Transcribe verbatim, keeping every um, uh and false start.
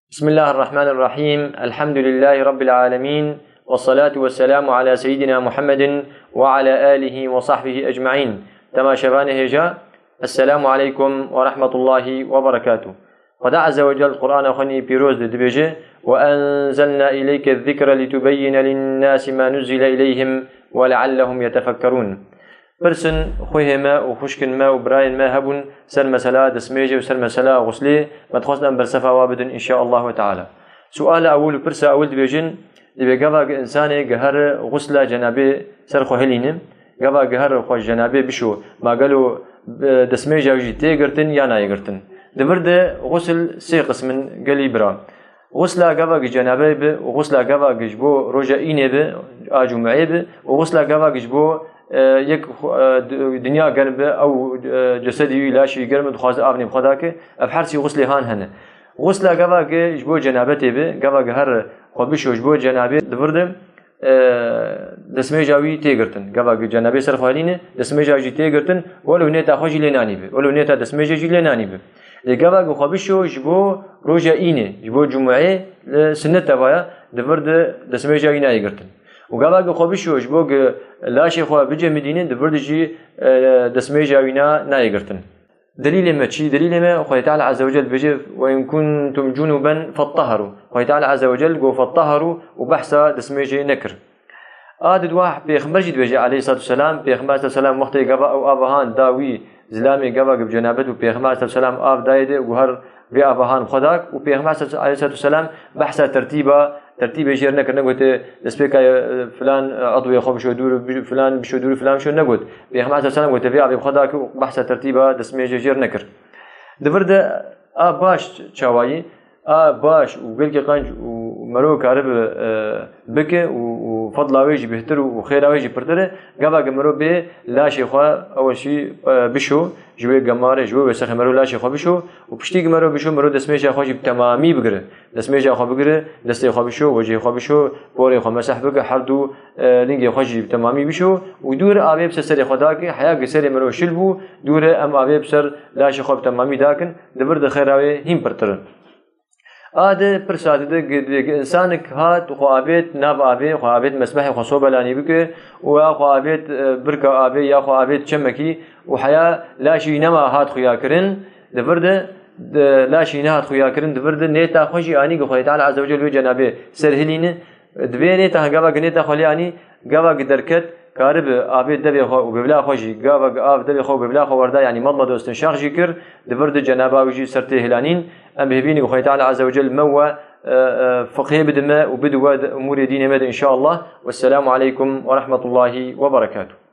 بسم الله الرحمن الرحيم. الحمد لله رب العالمين. والصلاة والسلام على سيدنا محمد وعلى آله وصحبه أجمعين. Temaşevanê hêja, Esselamu aleykum ve rahmetullahi ve berekatuh. Xweda Azze ve Cel Qur'ana xwe nî pîroz de dibêje, "Ve enzelna ileyke zikre litubeyyine linnâsi ma nuzzile ileyhim ve leallehum yetefekkerûn." Pirsin xwehê me û xwişkin me û birayên me hebûn ser mesela destmêjê û ser mesela xuslê, me dixwest em bersefa wa bidin înşaallahu teala. Suala ewil û pirsa ewil dibêjin, divê gava gi insanê giheri xusla cenabê ser xwe hilîne, gava giheri xwe cenabê bişo, ma gelo, e, destmêja wî jî tê girtin ya nayê girtin? Di vir de xusil sê qismin gelî bira. Xusla gava gi cenabê bi û xusla gava gi ji bo roja înê bi, a cumeyê bi û xusla gava gi ji bo, e, yek xu-, e, d-, dinya germ bi, ew, e, cesedî wî, laşî wî germ bi, dixwaze av nê bi xwe dake, ev her sî xuslê han hene. Xusla gava gi ji bo cenabetê bi, gava gi her xwe bişo ji bo cenabê di vir de, e, destmêja wî tê girtin. Gava gi cenabê ser xwe hilîne, destmêja wî jî tê girtin, welo nêta xwe jî lê nanî bi. Welo nêta destmêjê jî lê nanî bi. Lê gava gi xwe bişo ji bo roja înê, ji bo cumeyê, li sinnet tevaya, di vir de destmêja wî nayê girtin. Û gava gi xwe bişo ji bo gi laşê xwe bicemidîne, di vir de jî, e, destmêja wî na, nayê girtin. Delîlê me çi? Delîlê me, Xwedê Teala Azze ve Cel dibêje, "Ve in kuntum cunuben fettaharu." Xwedê Teala Azze ve Cel got, "Fettaharu" û behsa destmêjê nekir. A di dua Pêxember jî dibêje, aleyhissalatu vesselam, Pêxember aleyhissalatu vesselam wextê gava ew ava han da wî zilamê gava gi bi cenabet û Pêxember aleyhissalatu vesselam av dayê de û her vê ava han xwe dak û Pêxember aleyhissalatu vesselam behsa tertîba, tertîbê jêr nekir, negote destpêka, e, filan, e, edwê xwe bişo dûr, bi-, filan bişo dûr, filan bişo negot. Pêxember aleyhissalatu vesselam gote vê avê bi xwe dake û behsa tertîba destmêjê jêr nekir. Di vir de a baş çawayî, a baş û gelkî qenc û mero karibe, e, bike û, û fadla wê jî bêhtir û, û xêra wê jî pirtir e. Gava ki mero bê laşê xwe ew jî, e, bişo, ji wê gemarê, ji wê wêsexê mero laşê xwe bişo û piştî ki mero bişo, mero destmêja xwe jî bi temamî bigire. Destmêja xwe bigire, destê xwe bişo, wecihê xwe bişo, porê xwe meseh bike, her du, e, lingê xwe jî bi temamî bişo û dûre avê bi ser serê xwe dake, heya ki serê mero şil bû, dûre em avê bi ser laşê xwe bi temamî dakin, di vir de xêra wê hîn pirtir in. A di pirsa di de gi-, gi-, gi insanek hat xwe avêt nav avê, xwe avêt mesbehê xwe sobelanî bike û ya xwe avêt, e, birka avê ya xwe avêt çemekî û heya laşî nema hat xuya kirin, di vir de, de laşî nehat xuya kirin, di vir de nêta xwe jî anî gi Xwedê Teala Azze ve Celle wê cenabê ser hilîne, Divê nêta, gava gi nêta xwe lê anî, gava gi derket, karibe avê devê xwe û bêvla xwe jî, gava gi av devê xwe û bêvla xwe werda, yanî madmade û istinşaq jî kir, di vir de cenaba wî jî ser tê hilanîn. Em bi hêvî ne ku Xwedê Teala Azze ve Celle me we, e, e, fiqhê bide me û bide we di umûrê dînê me de înşaallah. Wesselamu aleykum ve rahmetullahi ve berekatuh.